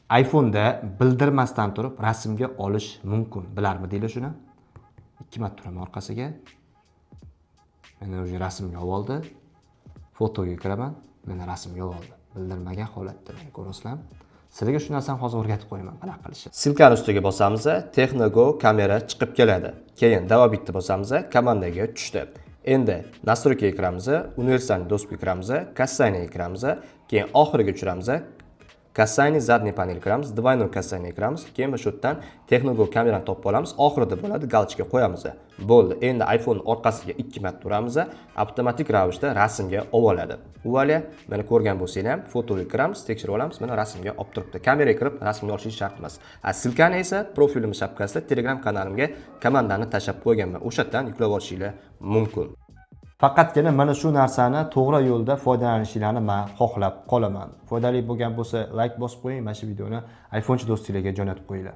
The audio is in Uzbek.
iPhone'da bildirmasdan turib rasmga olish mumkin. Bilarmidinglar shuni? Ikki marta turaman orqasiga. Mana, уже rasmga olib oldi. Fotoga kiraman. Mana, rasmga olib oldi. Bildirmagan holatda, mana, ko'rasizlarmi? Sizlarga shu narsani hozir o'rgatib qo'yaman, qanaqa qilishni. Ссылка ni ustiga bosamiz, Texnogo kamera chiqib keladi. Keyin добавить bosamiz, komandaga tushdi. Endi настройка ga kiramiz, универсальный доступ ga kiramiz, касание ga kiramiz, keyin oxiriga tushiramiz. Касание задний панель kiramiz, двойной касание kiramiz, keyin shu yerdan Texnogo kamerani topib olamiz, oxirida bo'ladi, галочка qo'yamiz. Bo'ldi. Endi iPhone orqasiga ikki marta uramiz, avtomatik ravishda rasmga olib oladi. Вуаля, mana, ko'rgan bo'lsanglar ham, fotoga kiramiz, tekshirib olamiz, mana, rasmga olib turibdi. Kameraga kirib rasmga olishingiz shart emas. A ссылка ni esa profilim shapkasida Telegram kanalimga komandani tashlab qo'yganman. O'sha yerdan yuklab olishinglar mumkin. Faqatgina mana shu narsani to'g'ri yo'lda foydalanishinglarni man xohlab qolaman. Foydali bo'lgan bo'lsa, like bosib qo'ying, mana shu videoni iPhonechi do'stinglarga jo'natib qo'yinglar.